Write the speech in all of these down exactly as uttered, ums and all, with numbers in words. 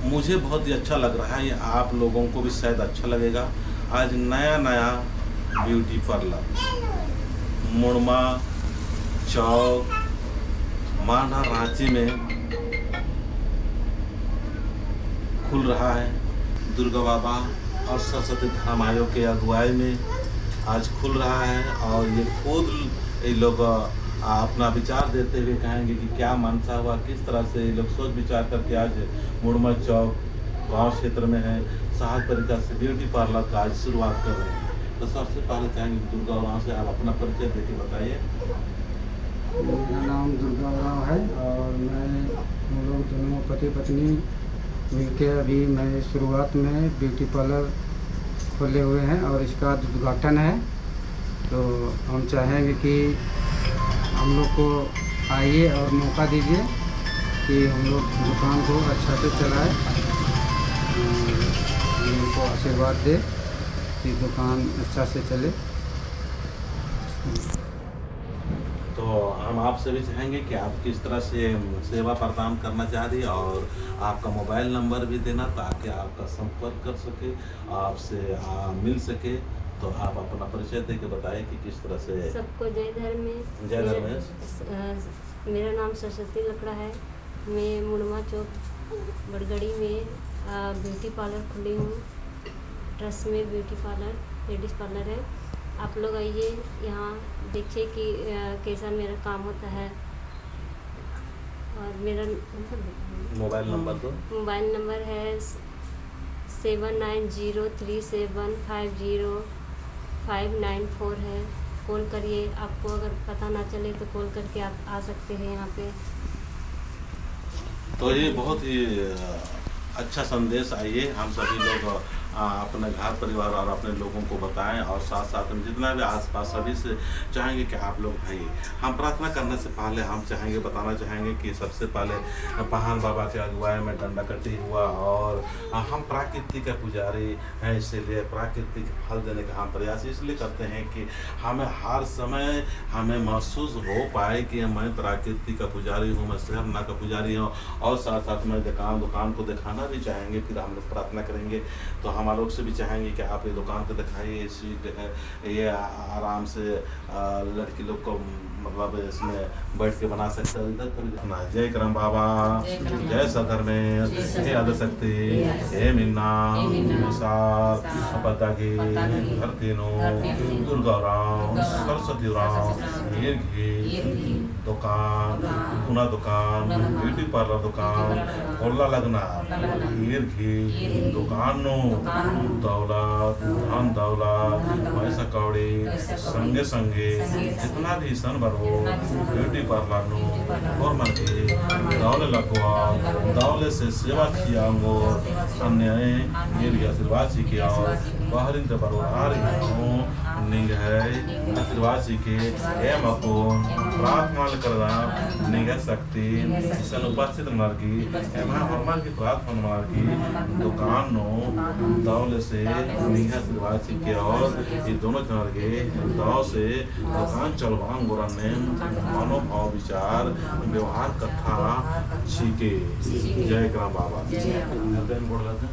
मुझे बहुत ही अच्छा लग रहा है, ये आप लोगों को भी शायद अच्छा लगेगा। आज नया नया beauty parlour मुड़मा चौक, मांडा, रांची में खुल रहा है। दुर्गा बाबा और सरस्वती धर्म आयोग के अगुवाई में आज खुल रहा है और ये खुद ये लोग, आ, अपना विचार देते हुए कहेंगे कि क्या मंशा हुआ, किस तरह से ये लोग सोच विचार करके आज मुड़मा चौक गांव क्षेत्र में है, सहज तरीका से beauty parlour का आज शुरुआत कर रहे हैं। तो सबसे पहले चाहेंगे दुर्गा उरांव से आप अपना परिचय देके बताइए। मेरा नाम दुर्गा उरांव है और मैं, हम लोग दोनों पति पत्नी मिलके अभी मैं शुरुआत में beauty parlour खोले हुए हैं और इसका आज उद्घाटन है। तो हम चाहेंगे कि हम लोग को आइए और मौका दीजिए कि हम लोग दुकान को अच्छा से चलाएं। अम, हम लोग को आशीर्वाद दे कि दुकान अच्छा से चले। तो हम आपसे भी चाहेंगे कि आप किस तरह से सेवा प्रदान करना चाह रही और आपका mobile number भी देना, ताकि आपका संपर्क कर सके, आपसे, आ, मिल सके। तो आप अपना परिचय देके बताइए कि किस तरह से। सबको जय धर्मेस। जय धर्मेस। अ, मेरा नाम सरस्वती लकड़ा है। मैं मुड़मा चौक बड़गड़ी में, अ, beauty parlour खोली हूँ। ट्रस्ट में beauty parlour, ladies parlour है। आप लोग आइए, यहाँ देखिए कि, अ, कैसा मेरा काम होता है। और मेरा mobile number दो। Mobile number है seven nine zero three seven five zero five nine four है। Call करिए, आपको अगर पता ना चले तो call करके आप आ सकते हैं यहाँ पे। तो ये बहुत ही, अ, अच्छा संदेश। आइए, हम सभी लोग, अ, अपने घर परिवार और अपने लोगों को बताएं और साथ साथ में जितना भी आसपास सभी से चाहेंगे कि आप लोग आइए। हम प्रार्थना करने से पहले हम चाहेंगे, बताना चाहेंगे कि सबसे पहले पहान बाबा के अगुवाई में डंडा कट्टी हुआ और, अ, हम प्राकृतिक के पुजारी हैं, इसीलिए प्राकृतिक फल देने का हम प्रयास इसलिए करते हैं कि हमें हर समय हमें महसूस हो पाए कि मैं प्राकृतिक का पुजारी हूँ, मैं शहर ना का पुजारी हूँ। और साथ साथ में दुकान, दुकान को दिखाना भी चाहेंगे, फिर हम लोग प्रार्थना करेंगे। तो हम लोग से भी चाहेंगे कि आप ये दुकान को दिखाइए, ये seat है, ये आ-, आराम से, आ, लड़की लोग को, मतलब, इसमें बैठ के बना सकते हैं। इधर कर देना। जय करम बाबा, जय करम जय बाबा। सधर्मेस, जय सधर्मेस। हे आदिशक्ति, हे आदिशक्ति, हे मिन्ना, हे मिन्ना, विशाल, विशाल, पद्दा की, पद्दा की, धरती नू, धरती नू, दुर्गा उराँव, दुर्गा उराँव, सरस्वती उराँव, सरस्वती उराँव, ईर गही, ईर गही, दुकान, दुकान, खुना दुकान, खुना दुकान, beauty parlour दुकान, beauty parlour दुकान, खोलना लगना, खोलना लगना, ईर गही, ईर गही, दुकान नू, दुकान नू, दौलत, धन दौलत, धन दौलत, पैसा कौड़ी, पैसा कौड़ी, संगे संगे, संगे संगे, जितना भी सन बरओ, जितना भी सन बरओ, beauty parlour नू, beauty parlour नू, होरमर गे, होरमर गे, दौले लगवा, दौले लगवा, दौले से सेवा चिआ ओंगोर, सेवा चिआ ओंगोर, अन्ने, अन्ने, ईर गही आशीर्वाद चिके और, आशीर्वाद चिके, बहरिन ते बरओर आर गही हूँ, निंग्है आशीर्वाद चिके, एम अक्कुन प्रार्थना करदम, निंग्है शक्ति, इसन उपस्थित ननर की, एम्है होरमर की प्रार्थना ननर की, दुकान नू दौले से निंग्है आशीर्वाद चिके और ई दोनों झनर गे दौ से दुकान चलबआ ओंगोर अन्ने मनोभाव विचार व्यवहार कत्था चिके। जय करम बाबा। जय करम।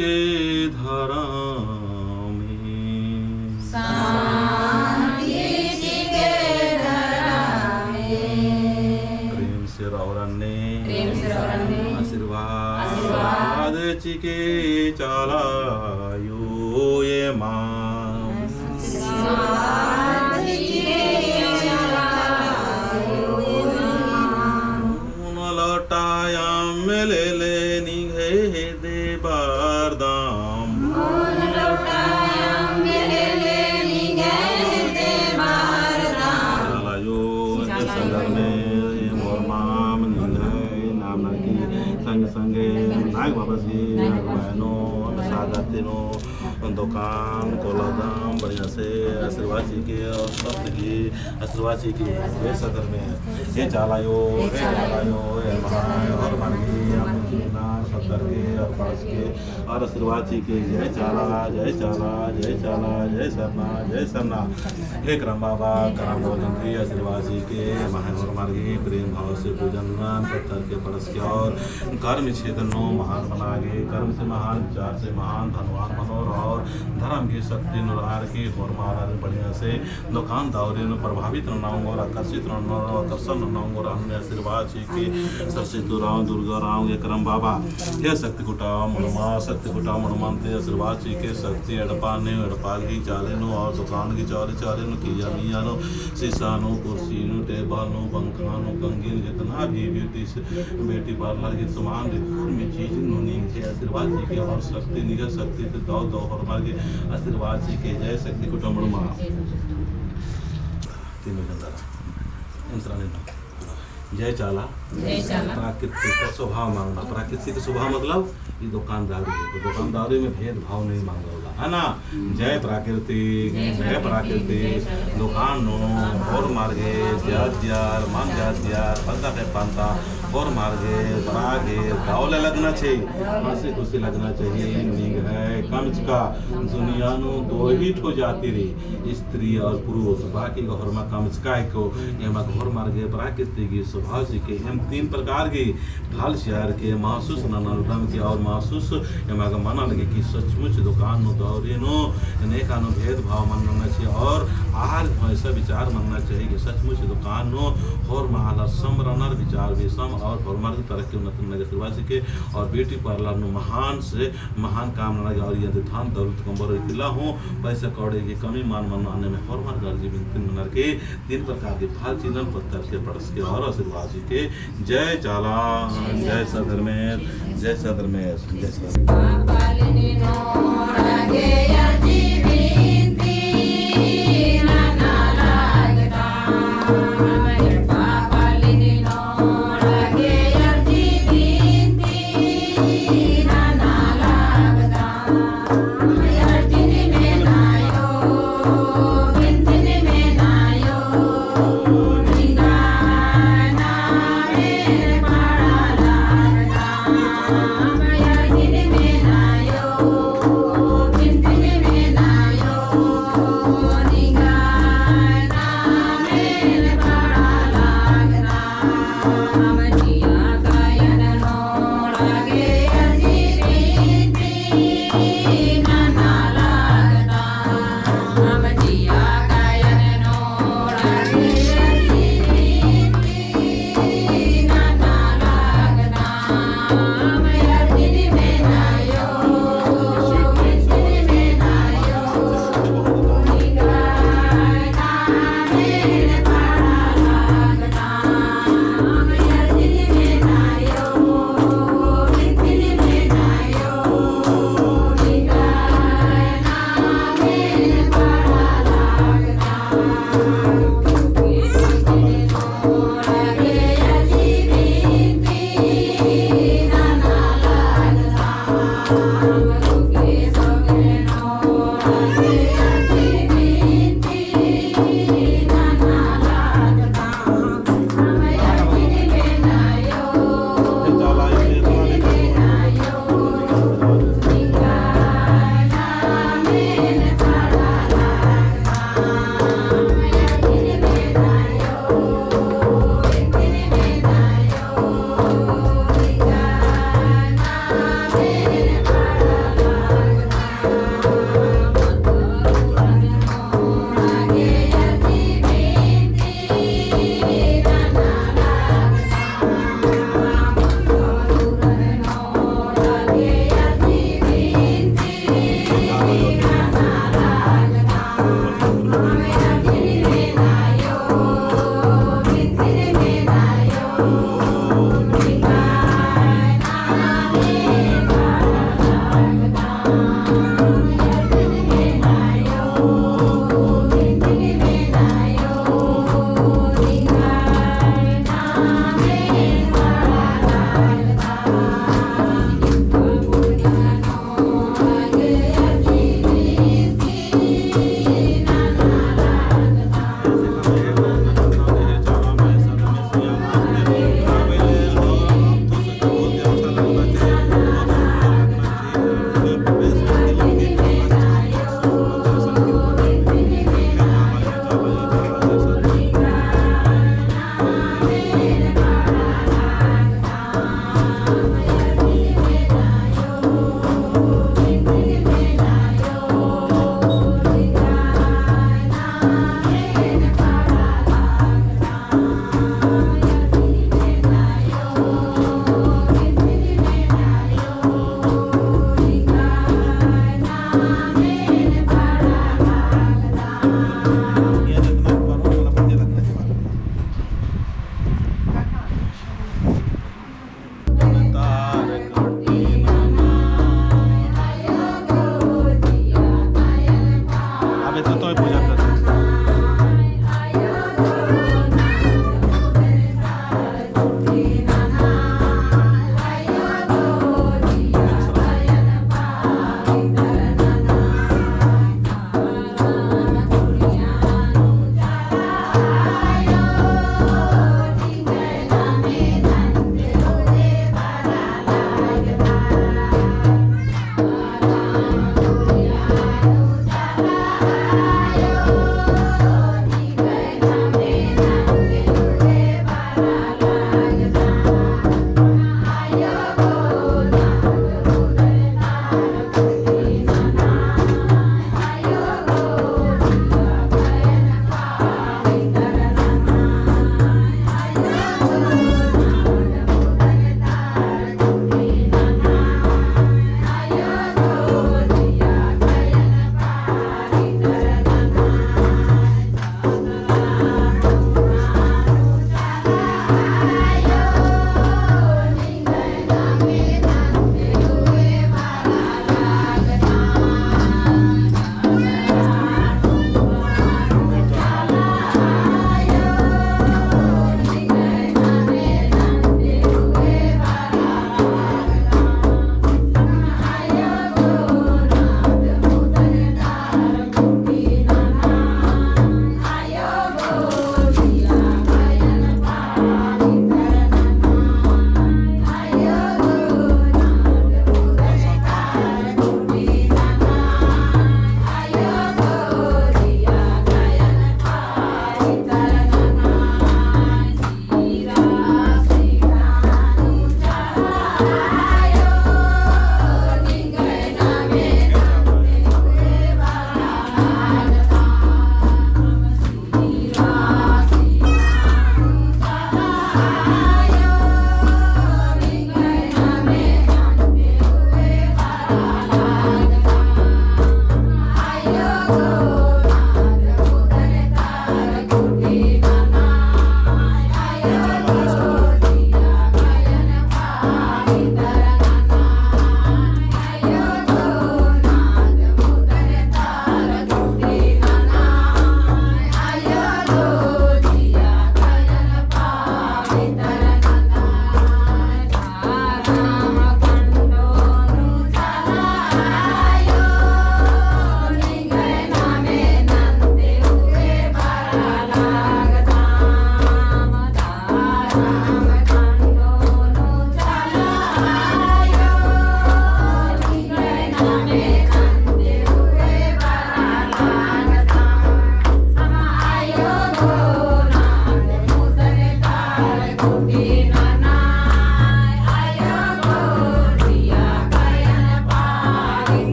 के धरमे। शांति चिके धरमे। प्रेम से रौरन्ने। प्रेम से रौरन्ने। आशीर्वाद। आशीर्वाद। चिके चाला आयो एमा। आशीर्वाद चिके चाला आयो एमा। नू लोटा अम्म लेले निंग्है हेद्दे बरदम। नू लोटा अम्म लेले निंग्है हेद्दे बरदम। चाला आयो, चाला आयो। संगत में, मोर माम निंग्है नाम नरकी संग संगे नाग बाबा जी, नाग बाबा जी। बहनों, स्वागत दिनो। दोकान कोलादम बढ़िया से आशीर्वाद चिके और सब की आशीर्वाद चिके। जय सदर में, जय चाला आयो, जय चाला आयो, जय महाराज, हर मार्गी, हम नार पत्थर के और पास के और आशीर्वाद चिके। जय चाला, जय चाला, जय चाला, जय सरना, जय सरना। हे करम बाबा, करम बाबा तंत्री आशीर्वाद चिके, महान हर मार्गी प्रेम भाव से पूजन नार पत्थर के परस के और कर्म क्षेत्र नू महान मना गे, कर्म से महान, विचार से महान, धनवान मनोर और धर्म की शक्ति नू रअर की होरमार बढ़िया से दोकान दौरी नू प्रभावित नना ओंगोर, आकर्षित नना ओंगोर, आकर्षण नना ओंगोर, अन्ने आशीर्वाद चिके सरस्वती राम, दुर्गा राम, हे करम बाबा, हे शक्ति कुटा मनमा, शक्ति कुटा मनमा ती आशीर्वाद चिके, शक्ति एड़पा नू, एड़पा की चाले नू और दोकान की चाले, चाले नू, किया मिया नू, शीशा नू, कुर्सी नू, टेबल नू, पंखा नू, कंगीन जितना भी beauty से beauty parlour के सामान रे, हर में चीज नू निंग्है आशीर्वाद चिके और शक्ति निंग्है शक्ति ते दव दव होरमार गे आशीर्वाद चिके। जय शक्ति कुटा मनमा। तीनों जन दादा। एम सरानी ना। जय चाला। जय चाला। प्राकृतिक का स्वभाव मांगना। प्राकृतिक का स्वभाव मतलब ई दुकानदारी है। तो दुकानदारी में भेदभाव नहीं मांगा होला, है ना? जय प्राकृतिक, जय प्राकृतिक, जय प्राकृतिक। दुकान नू होरमार गे, जात दियार, मन जात दियार, पंता के पंता, होरमार गे, बड़ा गे, दव ले लगना चाहिए, हंसी खुशी लगना चाहिए। निंग्है कमचका दुनिया नू दो ही ठो जाति रई, स्त्री और पुरुष, बाकी गा होरमा कमचका हेके, एमा गा होरमार गे प्राकृतिक गही स्वभाव चिके, एम तीन प्रकार गही ढाल चिअर के महसूस नना लगदम के और महसूस एमा गा मना लगे कि सचमुच दुकान नू दौरी नू नेका नू भेदभाव मल नन्ना चाहिए और आर हूँ ऐसा विचार मन्ना चाहिए कि सचमुच दुकान नू होरमा आलर सम रअनर विचार भी सम और होरमार तरक्की उन्नति नना गे आशीर्वाद चिके और beauty parlour नू महान से महान काम नना गे और ये धन दौलत कम बरई तिला हूँ पैसा कौड़ी की कमी मल मन्ना अन्ने में होरमार गे अर्जी बिनती ननर के तीन प्रकार के फल चिन्हन पत्थर के पड़स के और आशीर्वाद चिके। जय चाला, जय सधर्मेस, जय सधर्मेस, जय सधर्मेस।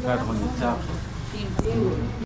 काट बंद, चाप।